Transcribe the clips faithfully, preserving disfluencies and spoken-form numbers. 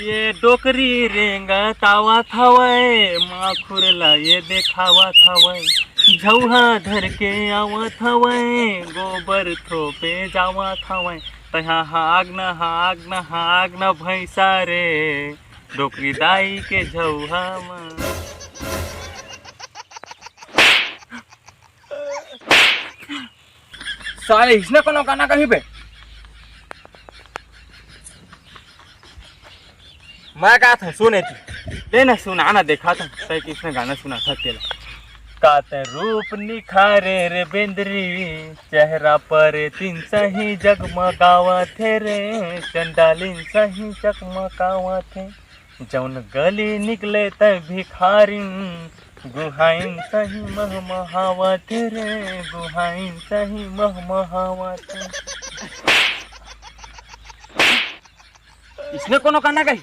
ये डोकरी रेंगत आवत हवय, माखुर ला ये देखावत हवय, झउहा धर के आवत हवय, गोबर थोपे जावत हवय। तैहा हाग न, हाग न, हाग न भैंसा रे, डोकरी दाई के झउहा म। साले, इसने कोनो गाना कही बे? मैं का था, सुने थी। ले ना, सुना ना, देखा था, तय किसने गाना सुना था तेला। का तैं रूप निखारे रे बेंदरी, चेहरा पर तीन सही जगमगावत हे रे, चंडालिन सही चकमकावत हे। जौन गली निकले तै भिखारिन, गुहाइन सही महमहावत रे, गुहाइन सही महमहावत। इसने कोनो गाना गाई?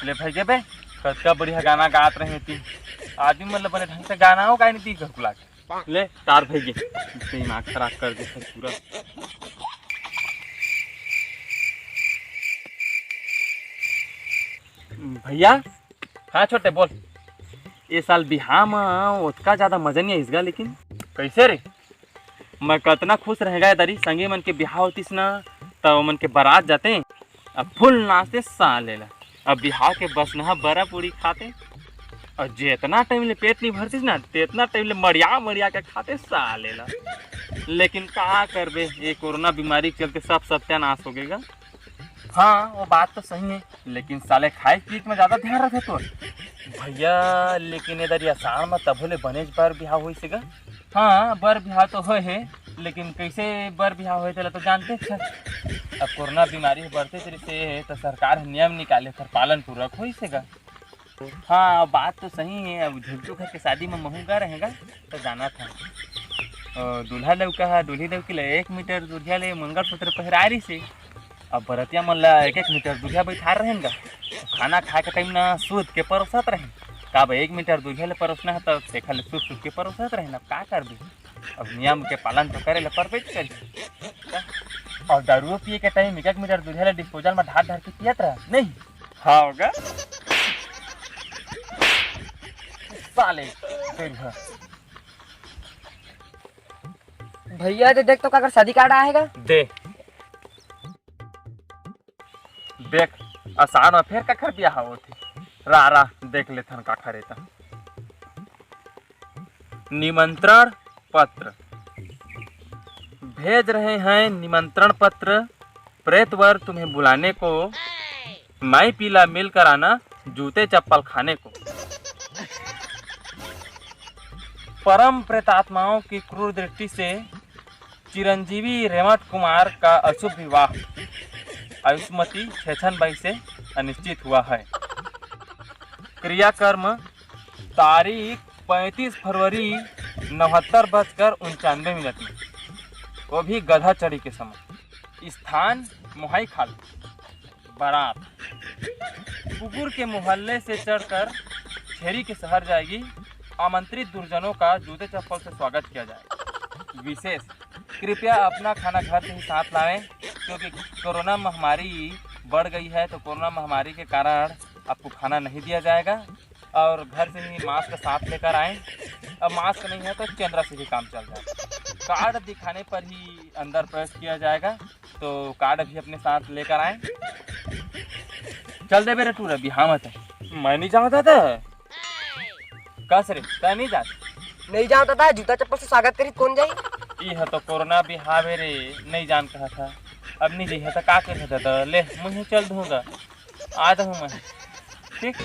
ले भाई गे बे, कतका बढ़िया गाना गात रहे ती। आदमी मन ल बने ढंग से गाना हो गाय नहीं दी घर कुला के। ले तार भाई गे, दिमाग खराब कर दे पूरा। भैया, हाँ छोटे, बोल। ये साल बिहाव म ओतका ज्यादा मजा नहीं आइस गा, लेकिन कैसे रे? मैं कतना खुश रहेगा दरी, संगी मन के बिहाव होतिस ना, त ओमन के बारात जाते, अब फुल नाचते साले ला। अब बिहाव के बसनहा बरा पूरी खाते, और जेतना टाइम ले पेट नहीं भरतिस ना, तेतना टाइम ले मड़िया मड़िया के खाते साले ला। लेकिन का करबे, ये कोरोना बीमारी के चलते सब सत्यानाश हो गएगा। हाँ, वो बात तो सही है, लेकिन साले खाए पीए में ज्यादा ध्यान रखे तो। भैया, लेकिन इधर ये असाढ़ में तभो ले बनेच बर बिहाव होइस गा। हाँ, बर बिहाव तो होए हे, लेकिन कैसे बर बिहाव होए तेला तो जानते छ। अब कोरोना बीमारी ह बढ़ते चलिस हे, तो सरकार ह नियम निकाले, ओकर पालन पूर्वक होइस गा। हाँ, बात तो सही है। अब झुलटू घर के शादी में महू गा रहेगा, तो जाना था। अ, दूल्हा लौका है, दूल्ही लौकी ले एक मीटर दूरिया ले मंगलसूत्र पहराए रहिस हे। अब बरतिया मन ला एक एक मीटर दूरिया बैठा रहे गा। खाना खाए के टाइम ना सूत के परोसत रहे। का अब एक मीटर दूरिया ले परोसना है, तो देखा ले सूत सूत के परोसत रहे ना, का कर दे। अब नियम के पालन तो करे ले परबे करी। और दारू पिए के टाइम एक एक मीटर दूरिया ले डिस्पोजल में ढार ढार के पियत रहा, नहीं? हाँ होगा। साले, फिर हाँ। भैया, दे देख तो काकर शादी कार्ड आए हे गा? दे। देख, असाढ़ में फेर काकर बिहाव होथे। रा, रा, देख लेथन काकर ए त। निमंत्रण पत्र। भेज रहे हैं निमंत्रण पत्र, प्रेतवर तुम्हें बुलाने को, माई पीला मिलकर आना, जूते चप्पल खाने को। परम प्रेतात्माओं की क्रूर दृष्टि से चिरंजीवी रेवट कुमार का अशुभ विवाह आयुष्मती छेछन बाई से अनिश्चित हुआ है। क्रियाकर्म तारीख पैंतीस फरवरी नवहत्तर बजकर उनचानवे मिनट में, वो भी गधा चढ़ी के समय। स्थान मोहाई खाल। बारात कुकुर के मोहल्ले से चढ़कर छेरी के शहर जाएगी। आमंत्रित दुर्जनों का जूते चप्पल से स्वागत किया जाएगा। विशेष, कृपया अपना खाना घर से ही साथ लाएं, क्योंकि कोरोना महामारी बढ़ गई है, तो कोरोना महामारी के कारण आपको खाना नहीं दिया जाएगा और घर से ही मास्क साथ लेकर आएं। अब मास्क नहीं है तो चंद्रा से भी काम चल जाएगा। कार्ड दिखाने पर ही अंदर प्रवेश किया जाएगा, तो कार्ड भी अपने साथ लेकर आएं। चल दे बे रे टूरा, बिहाव मत। मैं नहीं जाऊँ दादा। कस रे, तै नहीं जात? नहीं जाऊँ दादा, जूता चप्पल से स्वागत करी, कौन जाई? ई ह तो कोरोना बिहाव हे रे, नहीं जान कहा था। अब नहीं जइहा तो का करहा दादा, ले, मुझे चल दूंगा, आ जाऊँ मैं। ठीक।